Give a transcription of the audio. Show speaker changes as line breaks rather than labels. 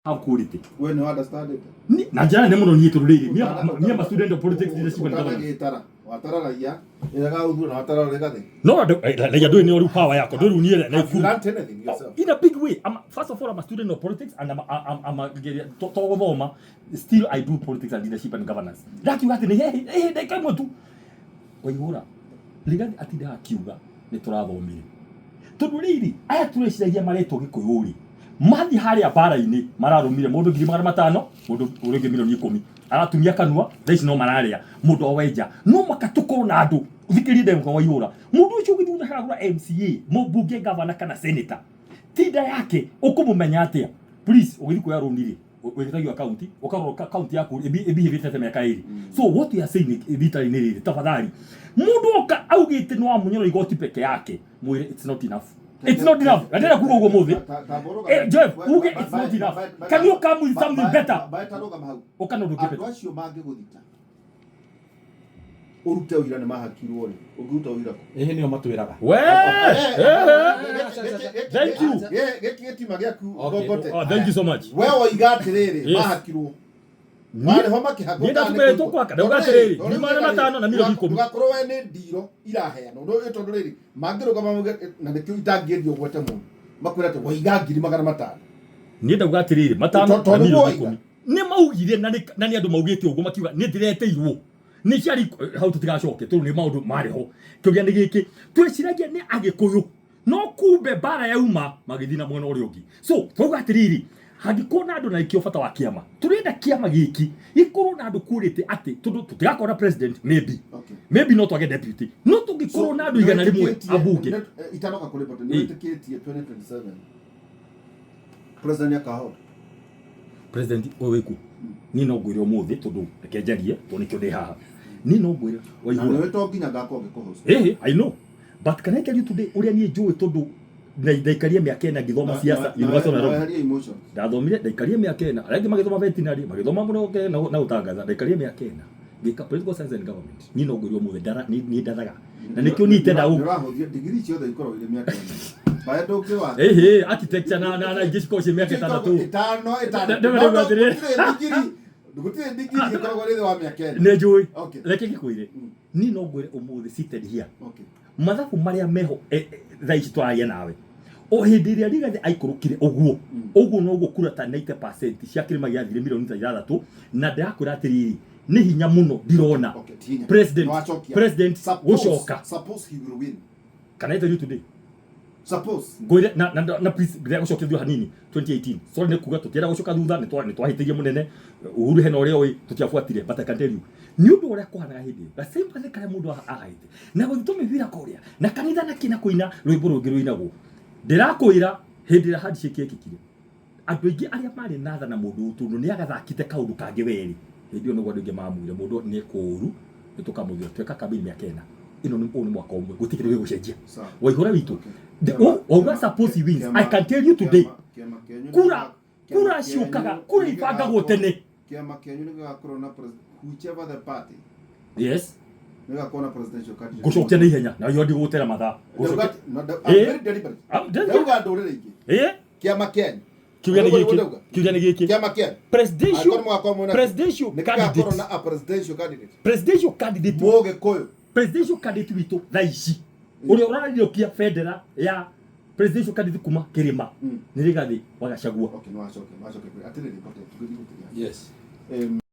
Have quality.
We nĩ understand it.
Na njĩra nene mũno niĩ tondũ rĩrĩ niĩ am a student of politics, leadership and governance.
Ũtanagĩtara watara raia ĩraga ũthura na watara rĩgathĩ.
No raia ndũĩ nĩ rĩu power yakwa ndũĩ rĩu niĩ na
Have you learned anything yourself?
In a big way. First of all, I'm a student of politics and I'm a to gũthoma, still I do politics and leadership and governance. Ndakiuga atĩ nĩ he ndagĩka ĩmwe tu waihũra Rigathi atindaga akiuga nĩ tũrathomire tondũ rĩrĩ aya tũreciragia maretwo gĩkũyũ rĩ mathiĩ harĩa mbara-inĩ mararũmire mũndũ 500,000, mũndũ ũrĩa ũngĩ 10,000,000 aratumia kanua thaa ici no mararĩa mũndũ wa wenja no maka tũkorwo na andũ thikĩrĩrie ndegwa waihũra mũndũ ũcio ũgĩthiĩ ũgacagũra MCA, mũmbunge, gavana kana senator tinda yake ũkũmũmenya atĩa? Please, ũgĩthiĩ kuoya rũni rĩ wĩtagio account ũkarora account yaku ĩbihĩvĩte mĩaka 2. So what we are saying rita-inĩ rĩrĩ, tafadhali, mũndũ oka augĩte nĩ wamunyoro igoti peke yake, mwĩre it's not enough, it's not enough. Na ndĩrenda kuga ũguo mũthĩ. Jeff, uge it's not enough. Can you come with something better?
Baetarũgama hau.
Ũka na ũndũ ũngĩ
Andũ
better.
Acio mangĩgũthita ũrute ũira nĩ mahakirwo rĩ, ũngĩruta ũira kũ?
Ĩhĩ, nĩo matwĩraga.
We thank you.
Gĩkĩ gĩtima gĩaku.
Okay.
Ngongote.
Oh, thank you so much.
We woiga atĩrĩrĩ,
Yes.
mahakirwo marĩ ho makĩhakwo.
Niĩ ndatuĩrĩtwo kwaka, ndauga atĩrĩrĩ, 500,000 na 10,000,000.
Ndũgakorwo we nĩ ndiro iraheanwo. Tondũ rĩrĩ mangĩrũgama mauge, na nĩkĩo itangĩendio ũgwete mũndũ makwĩra atĩ woiga 500,000.
Niĩ ndauga atĩrĩrĩ, 5
Tondũ
na milioni
woiga.
10 nĩ maugire na nĩ andũ maugĩte ũguo makiuga nĩ ndĩretĩirwo nĩ ciari hau tũtigacoke tondũ nĩ maũndũ marĩ ho. Kĩũria nĩ gĩkĩ, tweciragia nĩ agĩkũyũ no kumbe mbara yauma magĩthiĩ na mwena ũrĩa ũngĩ. So twauga atĩrĩrĩ, hangĩkorwo na andũ na nĩkĩo bata wa kĩama, tũrenda kĩama gĩkĩ gĩkorwo na andũ quality atĩ tondũ tũtigakorwo na president maybe, maybe no twage deputy, no tũngĩkorwo na andũ 100 ambunge.
Itanoka kũrĩ bote, nĩ wĩtĩkĩtie 2027 president akahota?
President ũyũ wĩkuo, niĩ no ngwĩre ũmũthĩ tondũ reke njarie tondũ nĩkĩo ndĩ haha, niĩ no ngwĩre
Na
waihũra
nĩwe to nginya ngakorwo ngĩkũhost.
Ĩhĩ, I know, but can I tell you today ũrĩa niĩ njũĩ tondũ ndaikarie mĩaka 4 ngĩthoma siasa University of Nairobi.
Weherie emotions.
Ndathomire, ndaikarie mĩaka 4. Arĩa angĩ magĩthoma veterinary, magĩthoma mũno na gũtangatha, ndaikarie mĩaka 4 ngĩka political science and government. Niĩ no ngwĩre ũmũthĩ niĩ ndathaga na nĩkĩo niĩ itendaga
Nĩũrahũthia degree ciothe ikoragwo irĩ mĩaka 4 bae ndũngĩ wa
Ĩhĩ, architecture na ingĩ cikoragwo ciĩ mĩaka 6.
5 6.
Ndauga atĩrĩrĩ.
Gũtirĩ degree ĩkoragwo ĩrĩ thĩ wa mĩaka 4.
Nĩ njũĩ.
Okay.
Reke ngĩkwĩre, niĩ no ngwĩre ũmũthĩ seated here,
Okay.
mathabu marĩa meho thaa ici twaragia nawe, o hĩndĩ ĩrĩa Rigathi aikũrũkire ũguo ũguo noguo kura ta 90% cia kĩrĩma gĩathire 6 milioni na ndĩrakwĩra atĩrĩrĩ, nĩ hinya mũno ndirona
Okay, ti hinya.
president
Nĩwacokia.
president gũcoka.
Suppose he will win.
Can I tell you today?
Suppose.
Ngwĩre na please, ndĩrenda gũcokia thutha hanini 2018. Sorry nĩ kuga tũtienda gũcoka thutha, nĩ twahĩtĩirie mũnene Uhuru hena ũrĩa ũĩ tũtiabuatire, but I can tell you nĩ ũndũ ũrĩa kũhanaga hĩndĩ ĩyo gasympathy karĩa mũndũ agaĩte na gũthiĩ tũmĩbira kũrĩa na kanitha na kĩna kũina rwĩmbo rũngĩ rũinagwo. Ndĩrakwĩra hĩndĩ ĩrĩa handshake yekĩkire, andũ aingĩ arĩa marĩ na tha na mũndũ ũyũ tondũ nĩ agathakĩte kaũndũ kangĩ werĩ hĩndĩ ĩyo nĩguo andũ aingĩ mamwire mũndũ nĩ kũũru nĩ tũkamũthura. Tweka campaign mĩaka 4 ĩno nĩ ũyũ nĩ mwaka ũmwe gũtirĩ kĩndũ gĩgũcenjia.
Sawa.
Waihũra witũ. Wauga suppose he wins, I can tell you today,
Kĩama kĩanyu
kura ciũkaga, kura ibangagwo tene.
Kĩama kĩanyu nĩ gĩgakorwo na whichever the party nĩ gĩgakorwo na presidential candidate.
Ngũcokia na ihenya na yo ndigũtera mathaa.
Ndauga
Ngũcokia
no, I'm very deliberate. Ndauga ndũrĩrĩ ingĩ. Kĩama kĩanyu.
Kiuria nĩ
Ũguo
gĩkĩ.
ndauga.
Kiuria nĩ gĩkĩ.
Kĩama kĩanyu.
Presidential
Angĩkorwo mũgakorwo mwĩna
presidential
nĩ gĩgakorwo
candidate
na a presidential candidate.
Presidential candidate.
Mũgĩkũyũ.
Presidential candidate witũ thaa ici ũrĩa ũrariũkia bendera ya presidential candidate kuma kĩrĩma nĩ Rigathĩ wa Gachagua.
Okay, nĩ wacokia, nĩ wacokia. Atĩrĩrĩ, Mbote, tũgĩthiĩ gũtĩria.
Yes.